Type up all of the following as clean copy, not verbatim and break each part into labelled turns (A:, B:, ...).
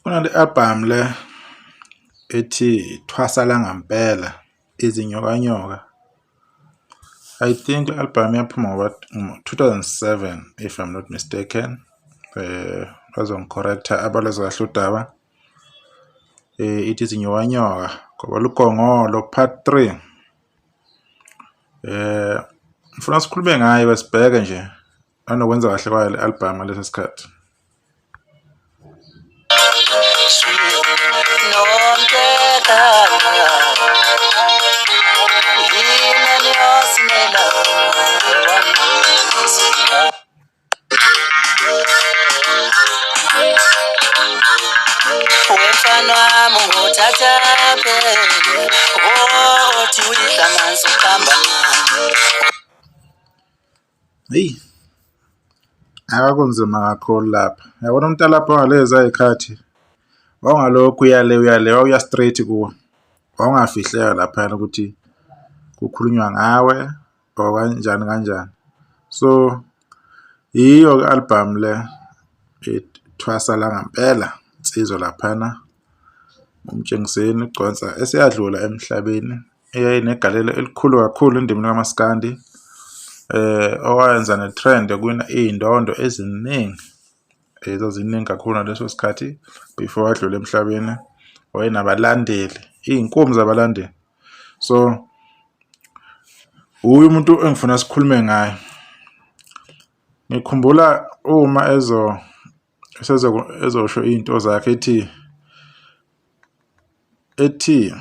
A: Kunale album le ethi Thwasa Langampela Izinyokanyoka. I think le album yaphuma ngo-2007 if I'm not mistaken. Bazongi-correct-a abalwazi kahle udaba. Ithi Izinyokanyoka ngoba Lugongolo part 3. Ngifuna sikhulume ngayo sibheke nje anokwenza kahle kwayo le album ngaleso sikhathi.
B: Wemfana wami ngothatha phela wothi uyidla amanzi uqamba
A: Eyi, akakunzima kakhulu lapha. Uyabona umntalabho wangalezi y'khathi wawungalokhu uya le uya le, wawuya straight kuwe. Wawungafihleka laphayana ukuthi kukhulunywa ngawe or kanjani kanjani. So, yiyo-ke i-album le ethwasa langampela insizwa laphayana uMtshengiseni uGcwensa eseyadlula emhlabeni. Eyayinegalelo elikhulu kakhulu endimeni kamaskandi owayenza ne-trend yokuwina iy'ndondo eziningi ezaziningi kakhulu ngaleso sikhathi before adlule emhlabeni. Wayenabalandeli, iy'nkumbi zabalandeli. So wuye umuntu engifuna sikhulume ngaye. Ngikhumbula uma ezosho iy'nto zakhe ethi ethi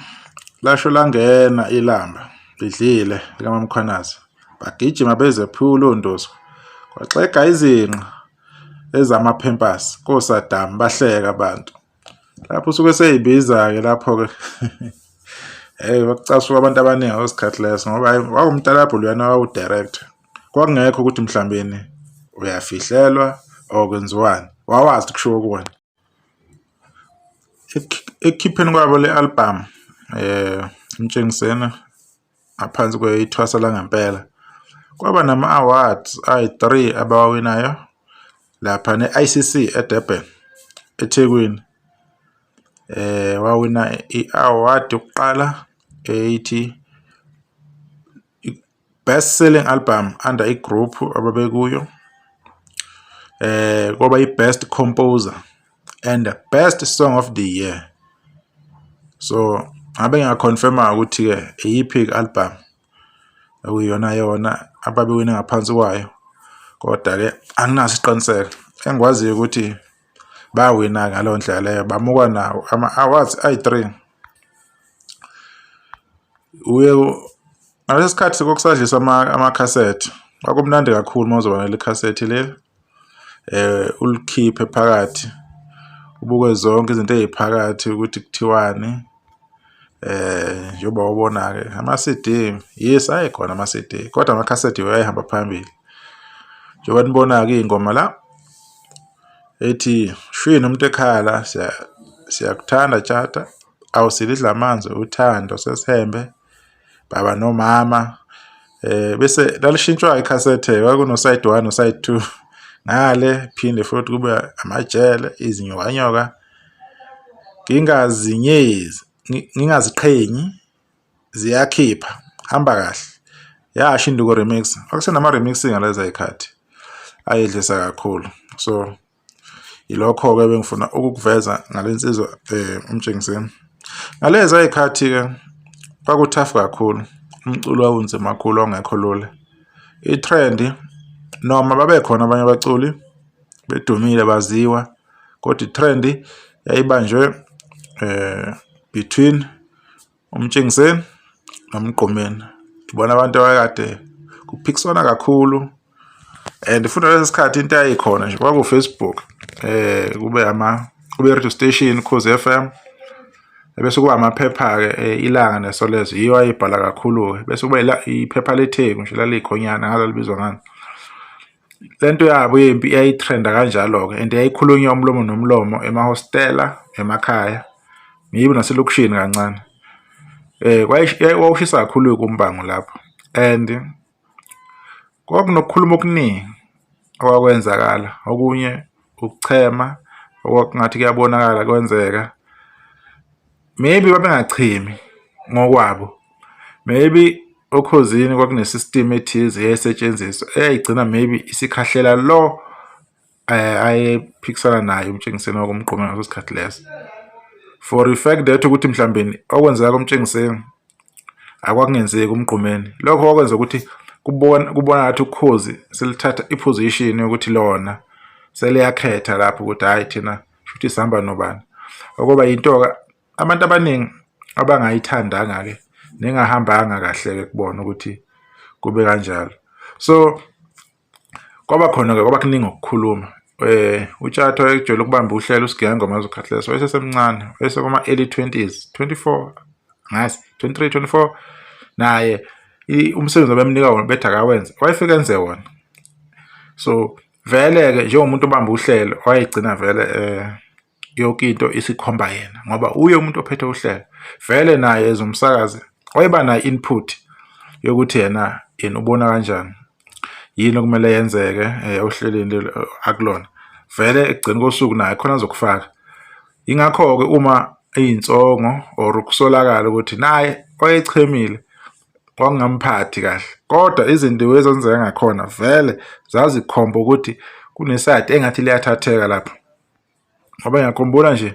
A: lasho langena ilamba lidlile likaMamkhwanazi bagijima bezephula ondosi kwaxega izinqa ezamaphempasi koSaddam bahleka abantu lapho usuke eseyibiza-ke lapho-ke. Hey, bakucasuka abantu abaningi ngaleso sikhathi leso ngoba hhayi wawumtalabho loyana wawu-director. Kwakungekho ukuthi mhlawumbeni uyafihlelwa or kwenziwani, wawazi ukuthi kushiwo kuwena. Ekukhipheni kwabo le album Mtshengiseni ngaphansi kwethwasa langempela kwaba nama-awards ayi-3 abawawinayo lapha ne-ICC eDurban eThekwini. Wawina i-award yokuqala eyithi best selling album under i-group ababekuyo. Kwaba i-best composer and the best song of the year. So ngabe ngiya-confirm-a ukuthi-ke iyiphi i-album okuyiyona yona ababewine ngaphansi kwayo, kodwa-ke anginaso isiqiniseko. Engikwaziyo ukuthi bawina ngaleyo ndlela leyo, bamuka nawo ama-awards ayi-3. Uye ngalesi sikhathi kwakusadliswa amakhasethi, kwakumnandi kakhulu uma uzoba naleli khasethi leli ulikhiphe phakathi ubuke zonke izinto ey'phakathi ukuthi kuthiwani. Njengoba ubona-ke ama-C_D, yes ayekhona ama-C_D kodwa amakhasethi yiwo ayehamba phambili. Njengoba nibona-ke iy'ngoma la ethi shwini umuntu ekhala siyakuthanda Tshatha, awusilidla amanzi uthando sesihembe. Baba nomama bese lalishintshwa ikhasethe kwakuno-side one no-side two ngale phinde futhi kube amajele izinyokanyoka ngingazinyezi ngingaziqhenyi ziyakhipha hamba kahle yasho induku remix kwakusenama-remixing ngalezo y'khathi ayedlisa kakhulu. So Yilokho-ke ebengifuna ukukuveza ngale nsizwa uMtshengiseni. Ngaleza y'khathi-ke kwaku-tough kakhulu, umculo wawunzima kakhulu wawungekho lula. I-trend noma babekhona abanye abaculi bedumile baziwa, kodwa i-trend yayibanjwe between uMtshengiseni noMgqumeni. Ibona abantu abakade kuphikiswana kakhulu and futhi ngaleso sikhathi into eyayikhona nje kwaku-Facebook kube ama kube radio station Ukhozi F_M ebese kuba amaphepha-ke Ilanga neSolezwe yiyo ayibhala kakhulu-ke bese kuba iphepha leTheku nje lalikhonyana angazi lalibizwa ngani. Le nto yabo yempi yayitrenda kanjalo-ke and yayikhulunywa umlomo nomlomo emahostela, emakhaya, maybe naselokishini kancane. Wawushisa kakhulu-ke umbango lapho and kwakunokukhuluma okuningi okwakwenzakala, okunye ukuchema, Okwakungathi kuyabonakala kwenzeka, maybe babengachemi ngokwabo, maybe oKhozini kwakune-system ethize eyayisetshenziswa eyayigcina maybe isikhahlela lo ayephikisana naye uMtshengiseni wakuMgqumeni ngaleso sikhathi leso. For the fact that ukuthi mhlawumbe okwenzeka kuMtshengiseni akwakungenzeki uMgqumeni, lokho kwakwenza ukuthi kubona ngathi uKhozi selithatha i-position yokuthi lona seliyakhetha lapho ukuthi hhayi, thina shuthi sihamba nobani. Okuba yinto-ke abantu abaningi abangayithandanga-ke nengahambanga kahle-ke kubona ukuthi kube kanjalo. So kwaba khona-ke, kwaba kuningi ukukhuluma. UTshatha wayejwayele ukubamba uhlelo uSigiyangoma ngaleso sikhathi leso, wayesesemncane, wayesekuma-early 20s, 24 ngazi, 23, 24. Naye umsebenzi abemnika wona bethi akawenze, wayefike enze wona. So vele-ke njengomuntu obamba uhlelo wayegcina vele yonke into isikhomba yena ngoba uye umuntu ophethe uhlelo. Vele naye as umsakazi wayeba nayo input yokuthi yena ubona kanjani, yini okumele yenzeke ohlelweni akulona. Vele ekugcineni kosuku naye khona azokufaka. Yingakho-ke uma eyinsongo or kusolakala ukuthi naye wayechemile, kwakungamphathi kahle, kodwa izinto ezenzeka ngakhona vele zazikhomba ukuthi kune-side engathi liyathatheka lapho. Ngoba ngiyakhumbula nje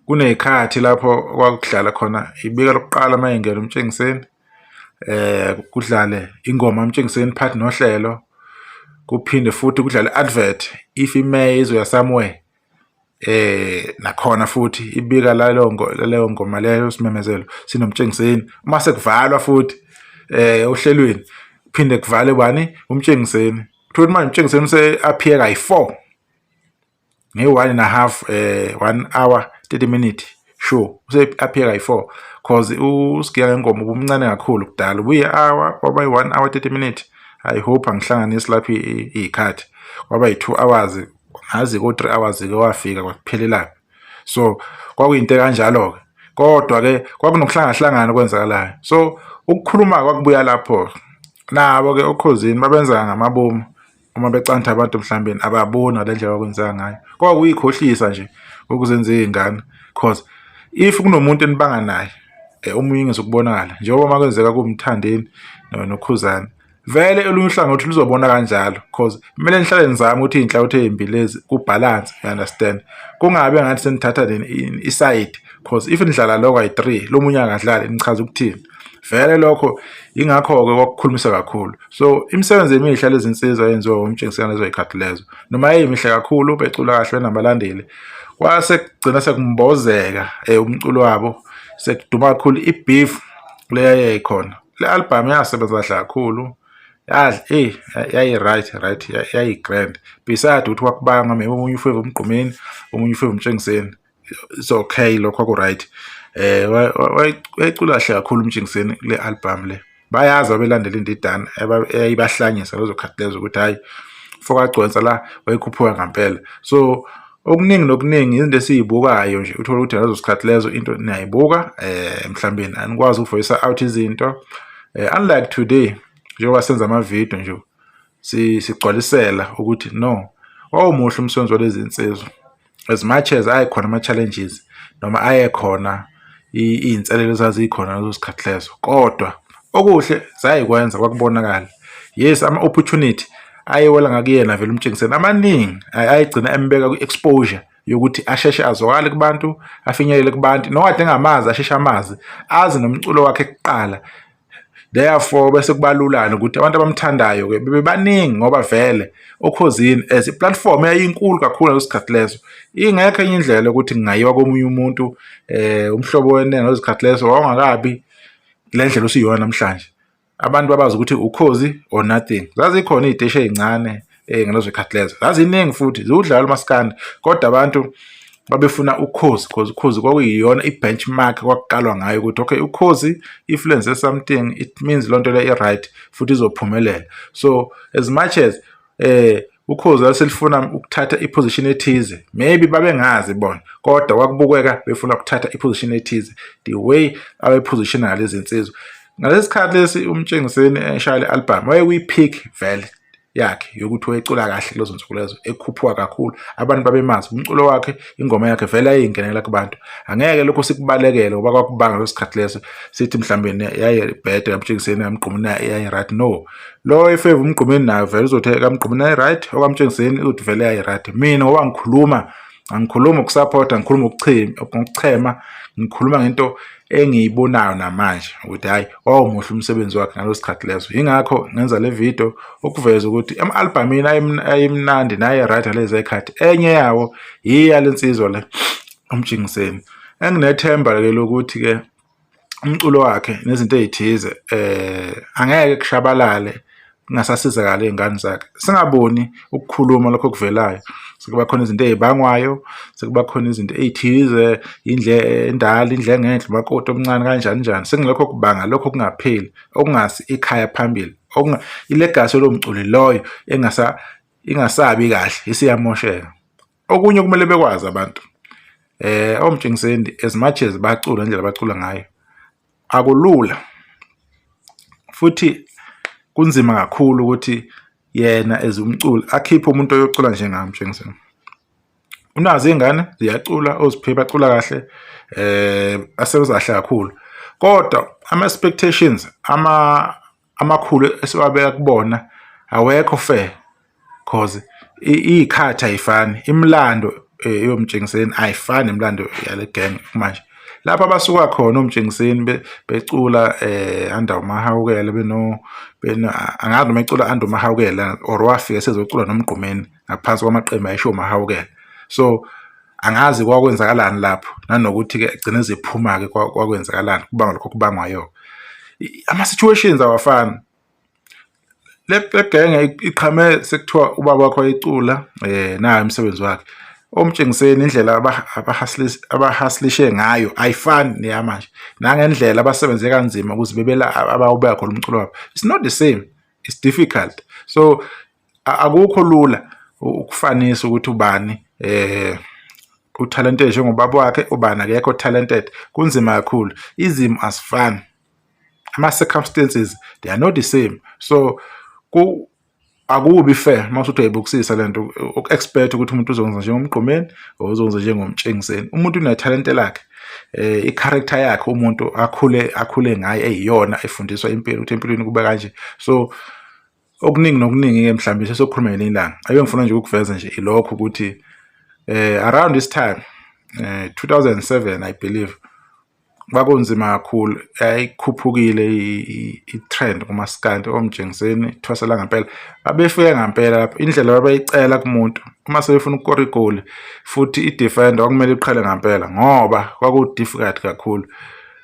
A: kuney'khathi lapho kwakudlala khona ibika lokuqala uma engena uMtshengiseni, kudlale ingoma uMtshengiseni phakathi nohlelo, kuphinde futhi kudlale i-advert if imeya izoya somewhere, nakhona futhi ibika laleyo ngoma leyo, isimemezelo sinoMtshengiseni. Uma sekuvalwa futhi ohlelweni, kuphinde kuvale bani? UMtshengiseni. Uthole ukuthi manje uMtshengiseni use-appear kayi-4 nge-one and a half, 1 hour 30 minute show, use-appear kayi-4 cause uSigiya Ngengoma ubumncane kakhulu kudala, ubuyi-hour, kwaba yi-1 hour 30 minute. I hope angihlanganisi lapho iy'khathi, kwaba yi-2 hours, ngazi ko-3 hours-ke wafika kwakuphelelaphi. So kwakuyinto ekanjalo-ke, kodwa-ke kwakunokuhlangahlangana okwenzakalayo. So ukukhuluma kwakubuya lapho. Nabo-ke oKhozini babenza ngamabomu uma becantha abantu, mhlawumbe ababoni ngale ndlela okwenzeka ngayo. Kwakuyikhohlisa nje ukuzenza iy'ngane, cause if kunomuntu enibanga naye, omunye ngezokubonakala njengoba uma kwenzeka kuMthandeni noKhuzani, vele olunye uhlangothi luzobona kanjalo, cause kumele nihlale nizame ukuthi iy'nhlangothi ey'mbili lezi ku-balance, you understand, kungabi engathi senithatha i-side, cause if nidlala lokho ayi-three, lo munye akadlali, nichaza ukuthini vele lokho? Ingakho-ke kwakukhulumisa kakhulu. So imisebenzi emihle lezi nsizwa eyenziwa uMtshengiseni lezo y'khathi lezo, noma yayimihle kakhulu, becula kahle, benabalandeli, kwase kugcina sekumbozeka umculo wabo, sekuduma kakhulu i-beef le yayikhona. Le album yasebenza kahle kakhulu, yayi-right right, yayi-grand, beside ukuthi kwakubangwa maybe omunye ufeva uMgqumeni, omunye ufeva uMtshengiseni. It's okay, lokho kwaku-right. Wayecula kahle kakhulu uMtshengiseni kule album le. Bayazi abelandela Indidane eyayibahlanyisa lezo khathi lezo ukuthi hhayi, mfoka la wayekhuphuka ngampela. So okuningi nokuningi izinto esiyibukayo nje, uthole ukuthi ngalezo sikhathi lezo into niyayibuka, mhlawumbe anikwazi uku-voice out izinto, unlike today njengoba senza amavidiyo nje sigcwalisela ukuthi no, wawumuhle umsebenzi walezi nsizwa, as much as ayekhona ama-challenges noma ayekhona iy'nselelo ezazikhona ngaleso sikhathi leso, kodwa okuhle zayikwenza kwakubonakala. Yes, ama-opportunity ayewela ngakuyena vele uMtshengiseni amaningi ayegcina embeka kwi-exposure yokuthi asheshe azwakale kubantu, afinyelele kubantu nokade engamazi, asheshe amazi, azi nomculo wakhe kuqala. Therefore bese kubalulana ukuthi abantu abamthandayo-ke bebebaningi, ngoba vele oKhozini as i-platform yayinkulu kakhulu ngaleso sikhathi leso, ingekho enye indlela yokuthi kungayiwa komunye umuntu. Umhlobo Wenene ngaleso sikhathi leso wawungakabi le ndlela osuyiyona namhlanje. Abantu babazi ukuthi Ukhozi or nothing. Zazikhona iy'teshi ey'ncane ngalezo y'khathi lezo, zaziningi futhi ziwudlala umaskandi, kodwa abantu babefuna Ukhozi cause Ukhozi kwakuyiyona i-benchmark, kwakuqalwa ngayo ukuthi okay, Ukhozi if lenze something, it means loo nto leyo i-right futhi izophumelela. So as much as Ukhozi lwaselifuna ukuthatha i-position ethize, maybe babengazi bona, kodwa kwakubukeka befuna ukuthatha i-position ethize the way abe-positiona ngalezi nsizwa ngalesi sikhathi lesi. UMtshengiseni eshaya le album wayekwi-peak vele. yakhe yokuthi wayecula kahle kulezo nsuku lezo, ekhuphuka kakhulu, abantu babemazi umculo wakhe, ingoma yakhe vele yayingenela kubantu. Angeke lokho sikubalekele ngoba kwakubanga leso sikhathi leso sithi mhlawumbe yayibhede kaMtshengiseni, kaMgqumeni yayi-right. No, lo efeva uMgqumeni nayo vele uzothi kaMgqumeni yayi-right, okaMtshengiseni uzothi vele yayi-right. Mina ngoba ngikhuluma, angikhulumi ngokusaphotha, ngikhuluma ngokuchema, ngikhuluma ngento engiyibonayo namanje ukuthi hhayi, wawumuhle umsebenzi wakhe ngaleso sikhathi leso. Yingakho ngenza le video ukuveza ukuthi ema-albhamini ayemnandi naye-right ngalezi zikhathi, enye yawo yiya le nsizwa le uMtshengiseni. Enginethemba-ke lokuthi-ke umculo wakhe nezinto ey'thize angeke kushabalale kungasasizakala iy'ngane zakhe. Singaboni ukukhuluma lokho okuvelayo, sekuba khona izinto ey'bangwayo, sekuba khona izinto ey'thize, indle endala, indle engenhla, umakoti omncane kanjani njani. Sengilokho kubanga lokho okungapheli, okungasi ikhaya phambili, i-legacy yalowo mculi loyo ingasabi kahle, isiyamosheka. Okunye okumele bekwazi abantu, oMtshengiseni as much as bacula ngendlela abacula ngayo, akulula futhi kunzima kakhulu ukuthi yena as umculi akhiphe umuntu oyocula njengaye uMtshengiseni. Unazo iy'ngane ziyacula, oZiphiwe bacula kahle, asebenza kahle kakhulu, kodwa ama-expectations amakhulu esiwabeka kubona awekho fair, cause iy'khathi ay'fani, imilando yoMtshengiseni ayifani nemilando yale gang manje. Lapho abasuka khona oMtshengiseni becula under uMahawukela angazi noma ecula under uMahawukela or wafika esezocula noMgqumeni ngaphansi kwamaqembu ayeshiwo uMahawukela. So angazi kwakwenzakalani lapho, nanokuthi-ke egcine ezephuma-ke kwakwenzakalani kubangwa lokho okubangwayo. Ama-situations awafani. Le genge iqhame sekuthiwa ubaba wakhe wayecula nayo umsebenzi wakhe. OMtshengiseni indlela abahasilishe ngayo ayifani neyamanje, nangendlela abasebenze kanzima ukuze bebe la abawubeka khona umculo wabo, it's not the same, it's difficult. So akukho lula ukufanisa ukuthi ubani u-talented njengobaba wakhe, ubani akekho talented, kunzima kakhulu. Izimo azifani, ama-circumstances they are not the same. So akubi fair uma usuthi uyayibukisisa le nto uku-expect ukuthi umuntu uzokwenza njengoMgqumeni or uzokwenza njengoMtshengiseni. Umuntu unethalente lakhe, i-character yakhe umuntu akhule ngayo eyiyona efundiswa impilo ukuthi empilweni kube kanje. So okuningi nokuningi-ke mhlawumbe sesokhuluma ngelinye ilanga. Ake ngifuna nje ukukuveza nje ilokho ukuthi around this time 2007 I believe, kwakunzima kakhulu, yayikhuphukile i-trend kumaskandi, oMtshengiseni ithwasa langempela. Babefike ngampela lapho, indlela ababeyicela kumuntu uma sebefuna ukukora igoli futhi i-defender kwakumele iqhele ngampela ngoba kwaku-difficult kakhulu.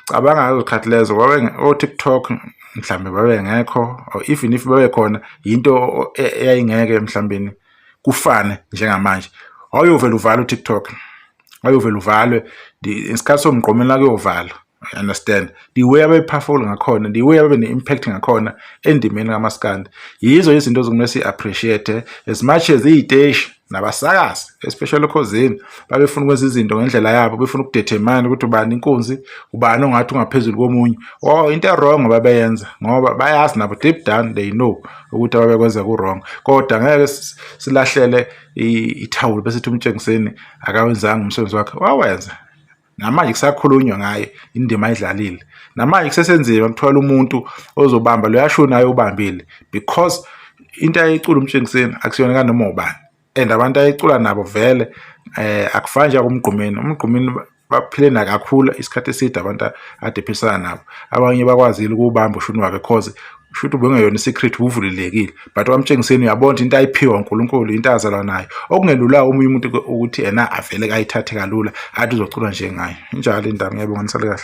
A: Cabanga ngalezo zikhathi lezo o-TikTok mhlambe babengekho, or even if babekhona yinto eyayingeke mhlambeni kufane njengamanje. Wawuyovele uvale u-TikTok, wayovele uvalwe isikhathi soMgqumeni la kuyovalwa, you understand? The way ababe-powerful ngakhona, the way ababe ne-impact ngakhona endimeni kamaskandi, yizo izinto ezokumele si-appreciate as much as iy'teshi nabasakazi, especially oKhozini, babefuna ukwenza izinto ngendlela yabo, befuna uku-determine ukuthi ubani inkunzi, ubani ongathi ungaphezulu komunye. Oh, into e-wrong ababeyenza ngoba bayazi nabo deep down they know ukuthi ababekwenza ku-wrong, kodwa ngeke silahlele ithawula bese sithi uMtshengiseni akawenzanga umsebenzi wakhe. Wawenza, namanje kusakhulunywa ngaye indima ayidlalile, namanje kusesenzima ukuthola umuntu ozobamba loya shuni ayewubambile, because into ayicula uMtshengiseni akusiyona kanoma ubani, and abantu ayecula nabo vele akufani nje uMgqumeni. UMgqumeni baphile nakakhulu isikhathi eside abantu ade ephilisana nabo, abanye bakwazile ukuwubamba ushuni wakhe cause shuthi ubungeyona i-secret, ubuvulelekile, but kwaMtshengiseni uyabona ukuthi into ayiphiwa uNkulunkulu, into azalwa nayo, okungelula omunye umuntu ukuthi yena avele ayithathe kalula athi uzocula njengaye. Injalo indaba, ngiyabonga, nisale kahle.